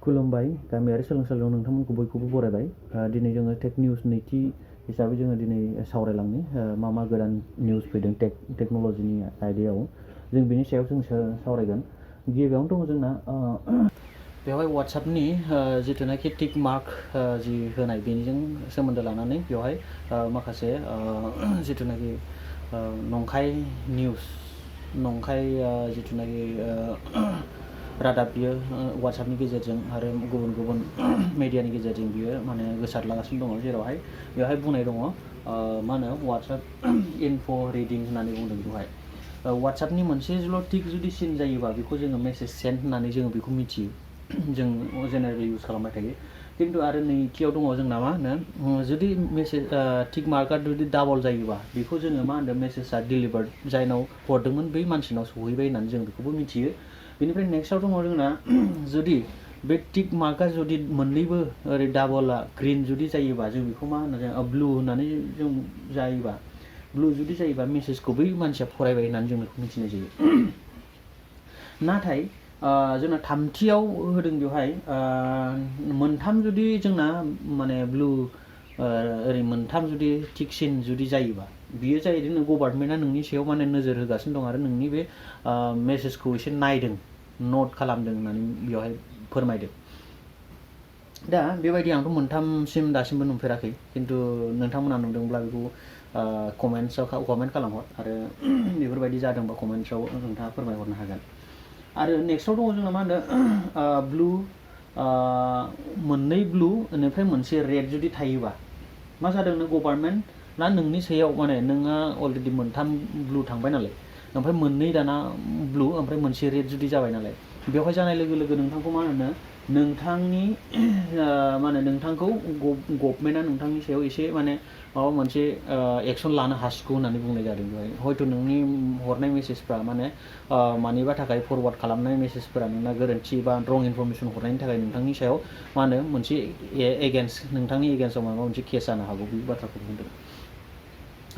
खुलुमबाय गामियारि सोलोंसालियाव नोंथांमोनखौ बयखौबो बरायबाय दिनै जोङो टेक निउस नैथि हिसाबै जोङो दिनै सावरायलांनि मा गोदान निउस फैदों टेक्न'लजिनि आयदायाव जों बिनि सायाव जों सावरायगोन गिबियावनो दङ जोंना बेवहाय वाट्सएपनि जिथुनाखि टिक मार्क जि होनाय बेनिजों सोमोन्दो लानानै बेवहाय माखासे जिथुनाखि नंखाय निउस नंखाय जिथुनाखि रादाब बियो वाट्सएपनि गेजेरजों आरो गुबुन गुबुन मेडियानि गेजेरजों बियो माने गोसारलागासिनो दङ जेरावहाय बेवहाय बुंनाय दङ मा होनो वाट्सएप इनफ' रिडिं होननानै बुंदों बेवहाय वाट्सएपनि मोनसेल' टिक जुदि सिन जायोबा बेखौ जोङो मेसेज सेन्ड होननानै जोङो बेखौ मिथियो जों जेनेरेलि इउज खालामबाय थायो खिन्थु आरो नैथियाव दङ जोंना मा होनो जुदि मेसेज टिक मार्कआ जुदि डाबल जायोबा बेखौ जोङो मा होनदों मेसेजआ डिलिभार्ड जायनाव हरदोंमोन बै मानसिनाव सहैबाय होननानै जों बेखौबो मिथियो बेनिफ्राय नेक्स्टआव दङ जोंना जुदि बे टिक मार्कआ जुदि मोननैबो ओरै डाबलआ ग्रिन जुदि जायोबा जों बेखौ मा होनो जों ब्लु होननानै जों जायोबा ब्लु जुदि जायोबा मेसेजखौ बै मानसिया फरायबाय होननानै जों बेखौ मिथिनाय जायो नाथाय जोंना थामथियाव होदों बेवहाय मोनथाम जुदि जोंना माने ब्लु ओरै मोनथाम जुदि टिक सिन जुदि जायोबा बियो जाहैदों गभर्नमेन्टआ नोंनि सायाव माने नोजोर होगासिनो दं आरो नोंनि बे मेसेजखौ एसे नायदों नट खालामदों होननानै बेवहाय फोरमायदों दा बेबायदि आंथ' मोनथामसिम दासिमबो नुफेराखै खिन्थु नोंथांमोना नुदोंब्ला बेखौ कमेन्ट खालामहर आरो बेफोरबायदि जादोंबा कमेन्ट्सआव नोंथाङा फोरमायहरनो हागोन आरो नेक्स्टआव दङ जोंना मा होनदों ब्लु मोननै ब्लु बेनिफ्राय मोनसे रेड जुदि थायोबा मा जादों नों गभर्नमेन्टआ नोंनि सायाव माने नोंहा अलरेडि मोनथाम ब्लु थांबाय नालाय ओमफ्राय मोननै दाना ब्लु ओमफ्राय मोनसे रेड जुदि जाबाय नालाय बेवहाय जानाय लोगो लोगो नोंथांखौ मा होनो नोंथांनि मा होनो नोंथांखौ गभर्नमेन्टआ नोंथांनि सायाव एसे माने माबा मोनसे एक्सन लानो हासिगौ होननानै बुंनाय जादों बेवहाय हयथ' नोंनि हरनाय मेसेजफ्रा माने मानिबा थाखाय फरवार्ड खालामनाय मेसेजफोरा नोंना गोरोन्थि बा रं इनफरमेसन हरनायनि थाखाय नोंथांनि सायाव मा होनो मोनसे नोंथांनि एगेन्स्टआव माबा मोनसे केस जानो हागौ बे बाथ्राखौ बुंदों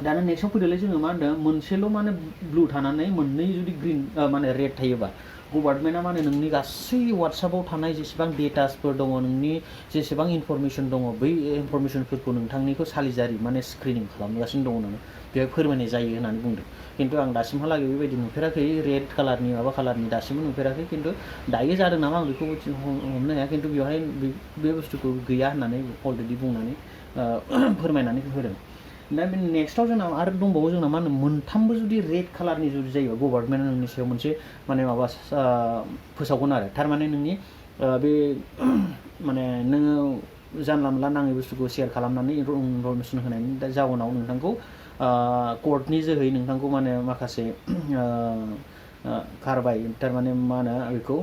दाना नेक्स्टआव फैदोंलै जोङो मा होनदों मोनसेल' माने ब्लु थानानै मोननै जुदि ग्रिन माने रेड थायोबा गभर्नमेन्टआ माने नोंनि गासै वाट्सएपआव थानाय जेसेबां डेटासफोर दङ नोंनि जेसेबां इनफरमेसन दङ बै इनफरमेसनफोरखौ नोंथांनिखौ सालिजारि माने स्क्रिनिं खालामगासिनो दङ होननानै बेवहाय फोरमायनाय जायो होननानै बुंदों खिन्थु आं दासिमहालागै बेबायदि नुफेराखै रेड कालारनि माबा कालारनि दासिमबो नुफेराखै खिन्थु दायो जादों नामा आं बेखौ हमनो हाया खिन्थु बेवहाय बे बुस्थुखौ गैया होननानै अलरेडि बुंनानै फोरमायनानै होदों दा बे नेक्स्टआव जोंना आरो दंबावो जोंना मा होनो मोनथामबो जुदि रेड कालारनि जुदि जायोबा गभर्नमेन्टआ नोंनि सायाव मोनसे माने माबा फोसावगोन आरो थारमाने नोंनि बे माने नोङो जानला मोनला नाङै बुस्थुखौ शेयार खालामनानै इनफरमेसन होनायनि जाउनाव नोंथांखौ कर्टनि जोहै नोंथांखौ माने माखासे खारबाय थारमाने मा होनो बेखौ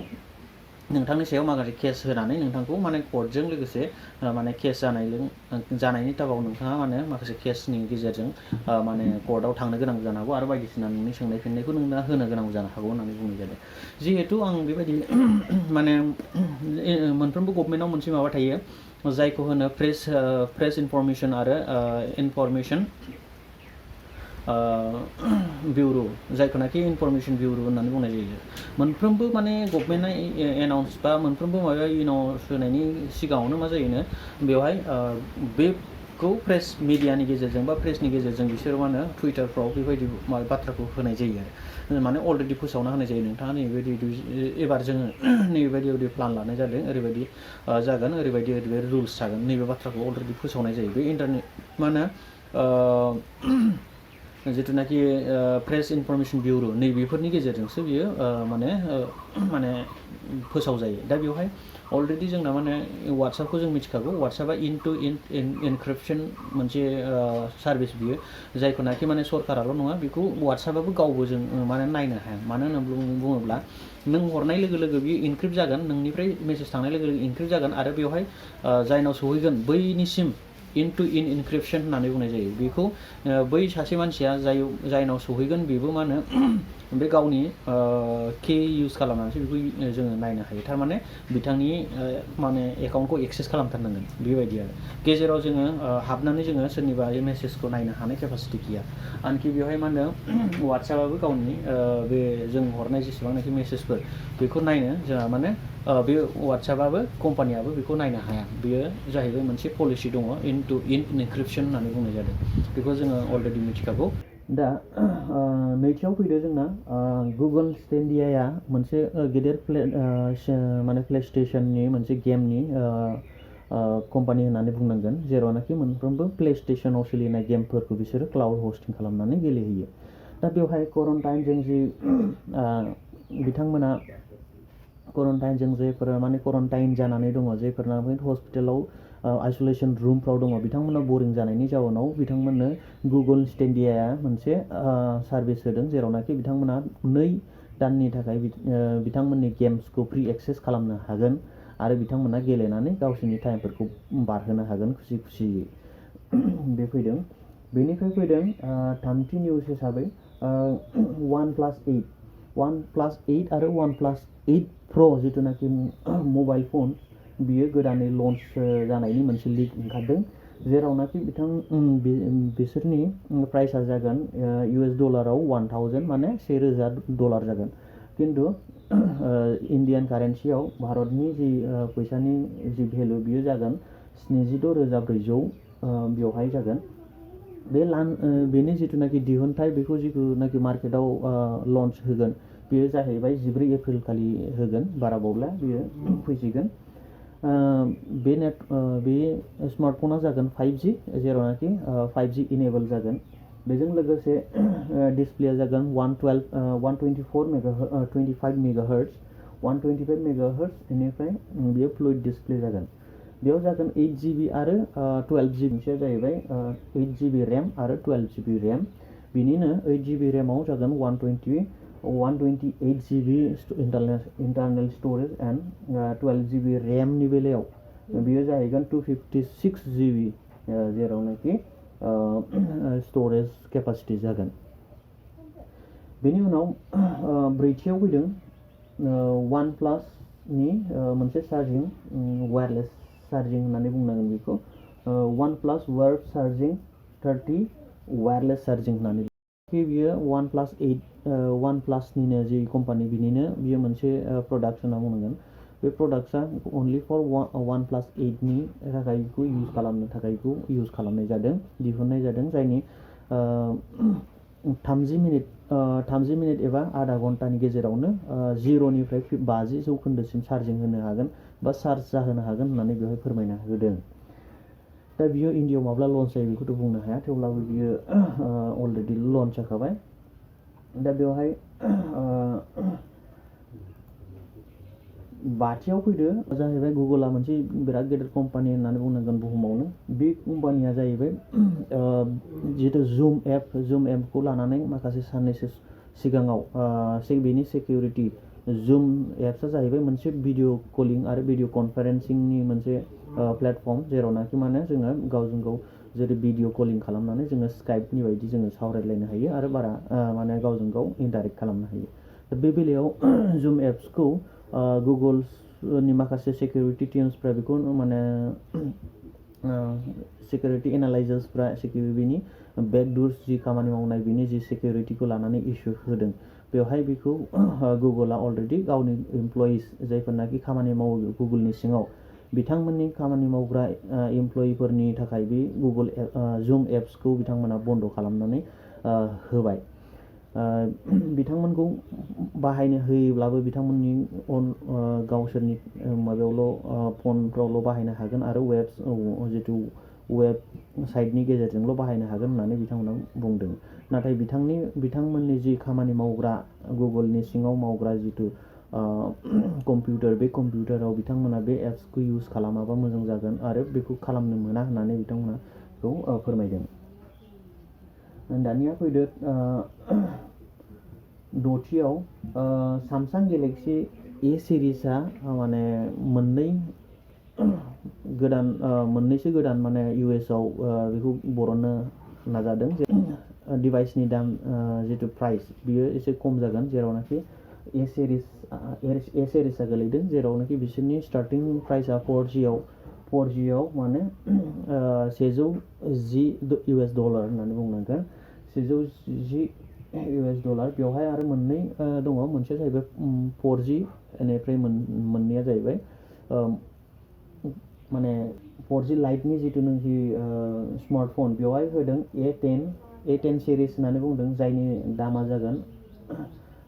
नोंथांनि सायाव माखासे केस होनानै नोंथांखौ माने कर्टजों लोगोसे माने केस जानायनि थाखाय नोंथाङा माने माखासे केसनि गेजेरजों माने कर्टआव थांनो गोनां जानो हागौ आरो बायदिसिना नोंनि सोंनाय फिन्नायखौ नोंना होनो गोनां जानो हागौ होननानै बुंनाय जादों जिहेथु आं बेबायदि माने मोनफ्रोमबो गभर्नमेन्टआव मोनसे माबा थायो जायखौ होनो प्रेस इनफरमेसन आरो इनफरमेसन बिउर' जायखौनाखि इनफरमेसन बिउर' होननानै बुंनाय जायो मोनफ्रोमबो माने गभर्नमेन्टआ एनाउन्स बा मोनफ्रोमबो माबा एनाउन्स होनायनि सिगाङावनो मा जायोनो बेवहाय बेखौ प्रेस मिडियानि गेजेरजों बा प्रेसनि गेजेरजों बिसोर मा होनो टुइटारफ्राव बेबायदि बाथ्राखौ होनाय जायो आरो माने अलरेडि फोसावना होनाय जायो नोंथाङा नैबेबायदि एबार जोङो नैबेबायदि प्लान लानाय जादों ओरैबायदि जागोन ओरैबायदि रुल्स जागोन नैबे बाथ्राखौ अलरेडि फोसावनाय जायो बे इन्टारनेट मा होनो जिथुनाखि प्रेस इनफरमेसन बिउर' नैबेफोरनि गेजेरजोंसो बियो माने फोसाव जायो दा बेवहाय अलरेडि जोंना माने वाट्सएपखौ जों मिथिखागौ वाट्सएपआ इन टु इनक्रिप्सन मोनसे सार्भिस बियो जायखौनाखि माने सरकाराल' नङा बेखौ वाट्सएपआबो गावबो जों माने नायनो हाया मानो होननानै बुङोब्ला नों हरनाय लोगो लोगो बियो इनक्रिप्ट जागोन नोंनिफ्राय मेसेज थांनाय लोगो लोगो इनक्रिप्ट जागोन आरो बेवहाय जायनाव सहैगोन बैनिसिम इन टु इनक्रिप्सन होननानै बुंनाय जायो बेखौ बै सासे मानसिया जायनाव सहैगोन बेबो मा होनो बे गावनि के इउज खालामनानैसो बेखौ जोङो नायनो हायो थारमाने बिथांनि माने एकाउन्टखौ एक्सेस खालामथारनांगोन बेबायदि आरो गेजेराव जोङो हाबनानै जोङो सोरनिबा मेसेजखौ नायनो हानाय केपासिटि गैया आनखि बेवहाय मा होनो वाट्सएपआबो गावनि बे जों हरनाय जेसेबांनाखि मेसेजफोर बेखौ नायनो जोंहा माने बे WhatsAppआबो कम्पानियाबो बेखौ नायनो हाया। बेयो जाहैबाय मोनसे पलिसि दङ इन टु इन एनक्रिप्शन होननानै बुंनाय जादों। बेखौ जोङो अलरेडि मिथिखागौ। दा नैथियाव फैदो जोंना गुगल स्टेडियाया मोनसे गेदेर माने प्लेस्टेशननि मोनसे गेमनि कम्पानि होननानै बुंनांगोन, जेरावनाखि मोनफ्रोमबो प्लेस्टेशनाव सोलिनाय गेमफोरखौ बिसोरो क्लाउड हस्टिं खालामनानै गेलेहोयो। दा बेवहाय क्वारन्टाइनजों जि बिथांमोना क्वारन्टाइनजों जायफोरा माने क्वारन्टाइन जानानै दङ, जायफोरना हस्पिटालाव आइसोलेसन रुमफ्राव दङ, बिथांमोना बरिं जानायनि जाउनाव बिथांमोननो गुगल स्टेडियाया मोनसे सार्भिस होदों, जेरावनाखि बिथांमोना 2 दाननि थाखाय बिथांमोननि गेम्सखौ फ्रि एक्सेस खालामनो हागोन आरो बिथांमोना गेलेनानै गावसोरनि टाइमफोरखौ बारहोनो हागोन खुसि खुसियै। बे फैदों। बेनिफ्राय फैदों थामथि निउस हिसाबै OnePlus 8 आरो OnePlus 8 Pro जिथुनाखि मबाइल फन, बियो गोदानै लन्च जानायनि मोनसे लिक ओंखारदों, जेरावनाखि बिसोरनि प्राइसआ जागोन US डलाराव 1000 माने $1000 जागोन। खिन्थु इन्डियान कारेन्सियाव भारतनि जि फैसानि जि भेलु बियो जागोन 76,400 बेवहाय जागोन। बेनि जिथुनाखि दिहुनथाइ बेखौ जिथुनाखि मार्केटाव लन्च होगोन, बेयो जाहैबाय 14 एप्रिल खालि होगोन, बारा बावला बियो फैसिगोन। बे स्मार्टफना जागोन 5G, जेरावनाखि 5G इनेबल जागोन। बेजों लोगोसे डिसप्लेया जागोन 125 मेगाहार्ट्ज, 125 मेगाहार्ट्ज, बेनिफ्राय बेयो फ्लुइड डिसप्ले जागोन। बेयाव जागोन 8GB आरो 12GB, मोनसेया जाहैबाय 8GB रेम आरो 12GB रेम। बिनिनो 8GB रेमाव जागोन 128GB eternal storage and 12GB रेमनि बेलायाव बेयो जाहैगोन 256GB, जेरावनाखि स्टरेज केपासिटि जागोन। बेनि उनाव ब्रैथियाव फैदों OnePlusनि मोनसे चार्जिं, वायारलेस चार्जिं होननानै बुंनांगोन बेखौ, OnePlus warp charging 30 wireless charging होननानै। बियो OnePlusनिनो जि कम्पानि, बिनिनो बियो मोनसे प्रडाक्ट होनना बुंनांगोन। बे प्रडाक्टआ अनलि फर OnePlus 8नि थाखाय बेखौ इउज खालामनो थाखाय बेखौ इउज खालामनाय जादों, दिहुननाय जादों, जायनि 30 मिनिट एबा आधा घन्टानि गेजेरावनो 0निफ्राय 50% चार्जिं होनो हागोन बा चार्ज जाहोनो हागोन होननानै बेवहाय फोरमायना होदों। दा बियो इन्डियायाव माब्ला लन्च जायो बेखौथ' बुंनो हाया, थेवब्लाबो बियो अलरेडि लन्च जाखाबाय। दा बेवहाय बाथियाव फैदो जाहैबाय गुगोला मोनसे बिराद गेदेर कम्पानि होननानै बुंनांगोन बुहुमावनो। बे कम्पानिया जाहैबाय जिहेतु जुम एपखौ लानानै माखासे साननैसो सिगाङाव बेनि सिकिउरिटि, जुम एप्सआ जाहैबाय मोनसे भिडिअ कलिं आरो भिडिअ कनफारेन्सिंनि मोनसे प्लेटफर्म, जेरावनाखि माने जोङो गावजों गाव जेरै भिडिअ कलिं खालामनानै जोङो स्काइपनि बायदि जोङो सावरायलायनो हायो आरो माने गावजों गाव इन्टारेक्ट खालामनो हायो। दा बे बेलायाव जुम एप्सखौ गुगोलनि माखासे सिकिउरिटि टिम्सफ्रा बेखौ माने सिकिउरिटि एनालाइजार्सफ्रा बिनि बेकडुर्स जि खामानि मावनाय, बिनि जि सिकिउरिटिखौ लानानै इस्यु होदों, बेवहाय बेखौ गुगोला अलरेडि गावनि इमप्लयिज जायफोरनाखि खामानि मावो गुगोलनि सिङाव, बिथांमोननि खामानि मावग्रा इमप्लयिफोरनि थाखाय बे गुगोल जुम एप्सखौ बिथांमोना बन्द' खालामनानै होबाय। बिथांमोनखौ बाहायनो होयोब्लाबो बिथांमोननि गावसोरनि माबायावल' फनफ्रावल' बाहायनो हागोन आरो जितु वेबसाइटनि गेजेरजोंल' बाहायनो हागोन होननानै बिथांमोना बुंदों। नाथाय बिथांमोननि जि खामानि मावग्रा गुगोलनि सिङाव मावग्रा जितु कम्पिउटार, बे कम्पिउटाराव बिथांमोना बे एप्सखौ इउज खालामाबा मोजां जागोन आरो बेखौ खालामनो मोना होननानै बिथांमोना बेखौ फोरमायदों। दानिया फैदो दथियाव सामसां गेलेक्सि ए सिरिजआ माने मोननैसो गोदान माने इउएसआव बेखौ बरननो नाजादों। डिभाइसनि दाम जितु प्राइस बियो एसे खम जागोन, जेरावनाखि ए सिरिजआ गोलैदों, जेरावनाखि बिसोरनि स्टार्टिं प्राइसआ 4Gआव माने $110 होननानै बुंनांगोन, 110 US डलार बेवहाय आरो मोननै दङ मोनसेया जाहैबाय 4G बेनिफ्राय मोननैया जाहैबाय माने 4G लाइटनि जिथुनाखि स्मार्टफन बेवहाय होदों A10 सिरिज होननानै बुंदों जायनि दामा जागोन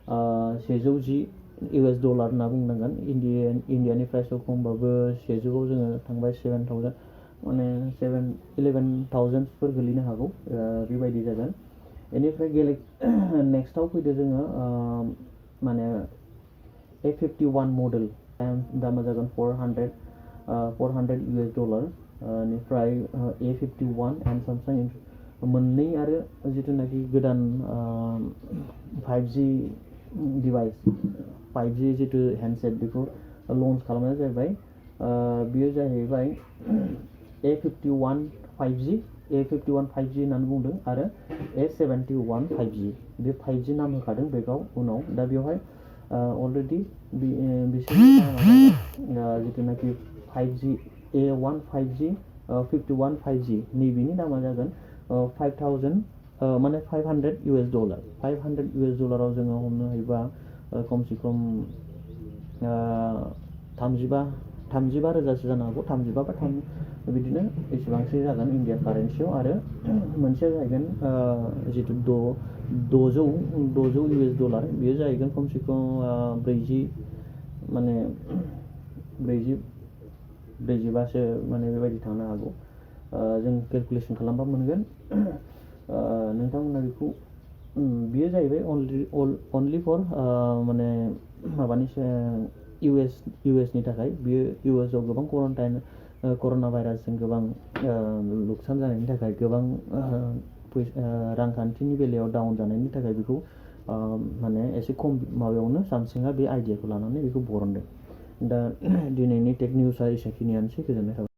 110 US डलार होनना बुंनांगोन इन्डियानि प्राइसआव खमबाबो 100आव जोङो थांबाय 7,000 माने 11,000 फोर गोलैनो हागौ बेबायदि जागोन बेनिफ्राय नेक्स्टआव फैदो जोङो माने A51 मडेल दामा जागोन 400 US डलार निफ्राय A51 एन्ड सामसां मोननै आरो जिथुनाखि गोदान 5G डिभाइस 5G जिथु हेन्डसेट बेखौ लन्च खालामनाय जाहैबाय बियो जाहैबाय A51 5G होननानै बुंदों आरो A71 5G बे 5G नाम होखादों बेगाव उनाव दा बेवहाय अलरेडि बिसोरनि जिथुनाखि 5G A1 5G 51 5G नैबेनि दामा जागोन 5,000 माने 500 US डलार 500 US डलाराव जोङो हमनो हायोबा खमसे खम 35 रोजासो जानो हागौ 35 बा 30 बिदिनो एसेबांसो जागोन इन्डियान कारेन्सियाव आरो मोनसेया जाहैगोन जिथु 600 US डलार बेयो जाहैगोन खमसे खम 40 माने 45सो माने बेबायदि थांनो हागौ जों केलकुलेसन खालामबा मोनगोन नोंथांमोना बेखौ बियो जाहैबाय अनलि फर माने माबानि इउएसनि थाखाय बियो इउएसआव गोबां कर'ना भाइरासजों गोबां नुकसान जानायनि थाखाय गोबां रांखान्थिनि बेलायाव डाउन जानायनि थाखाय बेखौ माने एसे खम माबायावनो सामसुंआ बे आइडियाखौ लानानै बेखौ बरनदों दा दिनैनि टेक निउसआ एसेखिनियानोसै गोजोननाय थाबाय